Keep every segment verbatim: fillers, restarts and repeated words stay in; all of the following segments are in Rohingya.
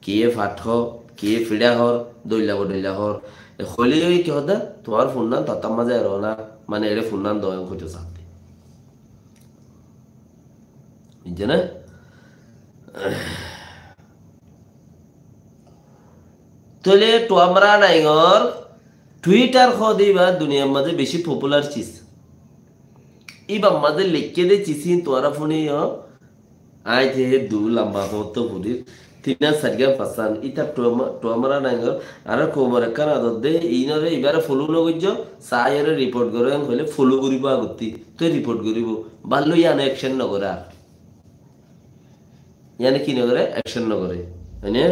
Kiyé fat hoó, kiyé fiçá hoór, dóilla bodóilla hoór. E hoilé yó ki hoódde, tuáñr funnán tattár mazé eró na, mane eçé funnán do en hoitó saádde. Buijjó né? Tóile Thuamra Naingor Twitter hoóde íba duniyar mazé beci popular cis. Íbar mazé leikké dé cis ín tuáñra fúniyo, aññí te hé dú lamba hoóñtto furir, tin gán sair gán fañs gán, ítar Thuam-, Thuamra Naingor, añárar koumor ekkán adot dé, iínoré ibáre follow no goijjó, saiyóre report goró, en hoilé follow goríbo agottí, toi report goríbo, bálla yíane action no goré ar. Yíane ki no goré? Action no goré. Hoine?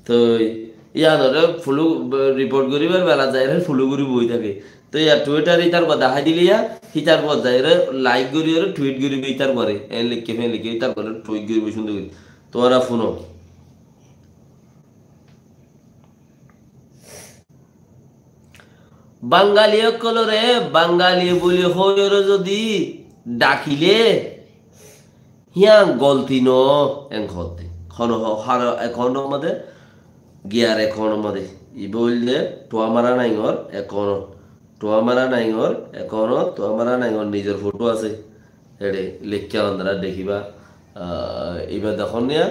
Toi yíanoré follow, report goríbar bela zaiyóre follow gorí boi táke. Toi yá Twitter ítar uore dahái dile yá, hítar uore zaiyóre like goríyóre tweet goríbo ítar uore. En leikké, fen leikké, ítar uore tweet goríbo cúndor gorí. Tuáñra fúno. Bangali ókkolore Bangali buli hoiyóre zodi dakile, híyan golti no, en hoódde. Hono ho-, har account or mazé, giyar account or mazé. Ibá óilde Thuamra Naingor account ot. Thuamra Naingor account ot, Thuamra Naingor nizor foto asé. Eçé leikká onora dekíba. Ah, ibá dekón niya,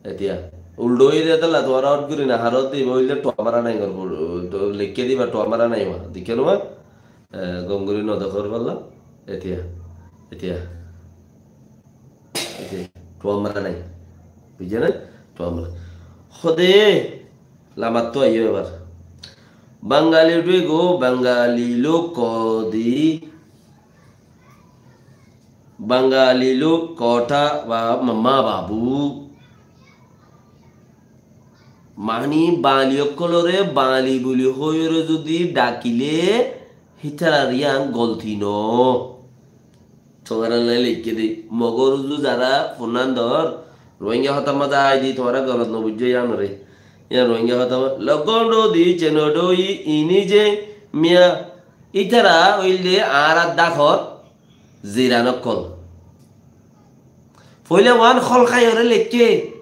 etiya. Uldha óiye dé tolla tuáñra ot gori no faródde, ibá óilde Thuamra Naingor fo-, to leikké dé ibá Thuamra Naing, dekó no? Eh, gom gori no dekór bálla. Etiya, etiya. Etiya, Thuamra Naing. Buijjó né? Thuamra. Hoóde, lamattú aiyó ebar. Bangali uthí go, Bangali lok kodi. Bangali lok kotha ba ma, ma babu. Mani Bangali ókkolore Bangali buli hoiyóre zodi dakile, hítarar yían golti no. Tuáñrallá leikké dé, Mogor uzu zara funnán dor, Rohingya hotár mazé aái dé, tuáñra golot no buijjó yíanoré. Yían Rohingya hotá ma-, Logondho di Cenodoyi Inije Miya, ítara óilde añárar dákor ziran ókkol. Foila uán hol háiyoré leikké.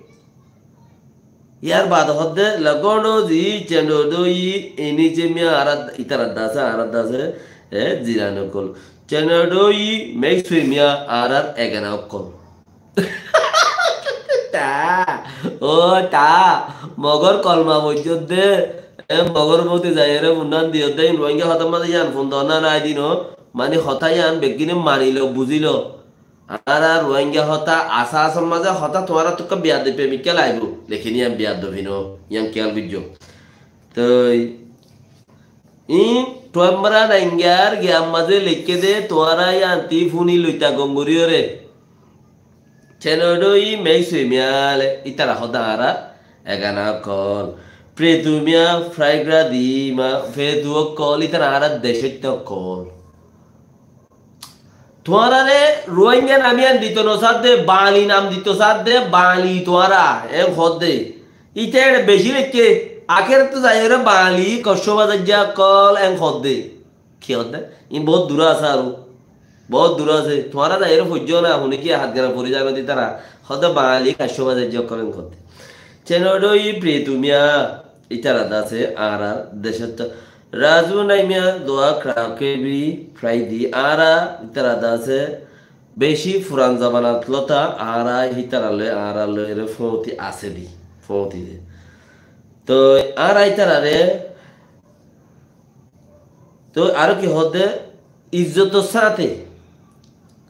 Yar baade hoódde, Logondho di Cenodoyi Inije Miya añárar, ítarar dase, añárar dase, e, ziran ókkol. Cenodoyi Meksui Miya añárar egana ókkol. Ta, ó ta, Mogor kolma foijjó dé, e, Mogor bóti zaiyóre funnán diyó dé, in Rohingya hotár mazé yían fun dó na nái dino, mani hotá yían beggúne mani lo, buzí lo. Añára Rohingya hotá asá asár mazé hotá tuáñrattú ekká biyadobi mikká laibo, lekin yían biyadobi no, yían kiyal goijjó. Toi, in Thuamra Naingar giyar mazé leikké dé, tuáñra yían ti fúni loita gom goríyoré. Cenodoyi Meksui Miya le, ítara hoódde añárar egana ókkol. Pretu Miya, Fraigra di ma, Pretu ókkol, ítara añárar decóitta ókkol. Tuáñrare Rohingya nam yían dito no saádde, Bangali nam dito saádde, Bangali tuáñra, en hoódde. Íte eçé beci leikké, akérottú zaiyóre Bangali koccó bazaijja ókkol, en hoódde. Ki hoódde? In boóut duré asé aró. Boóut duré asé. Tuáñra zaiyóre foijjó na, hone ki hat gana fori zaibo de ítara. Hoódde Bangali koccó bazaijja ókkol, en hoódde. Cenodoyi Pretu Miya, ítara dase añárar decót. Razu Naimiya Dua Krakebi Fraidi añára ítara dase beci furan zomanat lóta añára hítara loi añára loire fóti asé di, fóti de. Toi añára ítarare, toi aró ki hoódde, izzotor sáñte,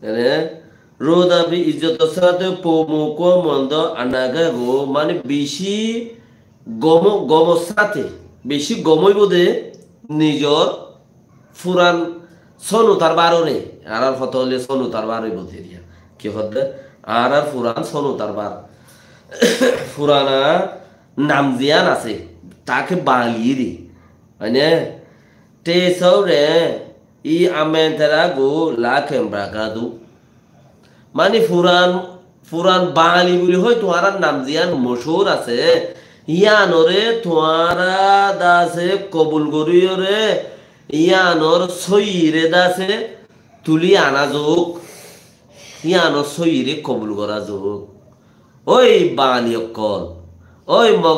mane, roda bi izzotor sáñte pomo kuwa mondo anaga go, mane beci gomo, gomor sáñte, beci gom óibo de nizor furan sónutar barore, añárar hotá óile sónutar bar óibo de eriya. Ki hoódde? Añárar furan sónutar bar. Furana nam ziyán asé, take Bangali de. Mane, te saure, i amentera go la kembra gadu. Mani furan, furan Bangali buli hoi tuáñrar nam ziyán mochúr asé, yíanore tuáñra dase kobul goríyore, yíanor sóiyire dase tuli ana zouk, yíanor sóiyire kobul gorá zouk. Ói Bangali ókkol, ói Mogor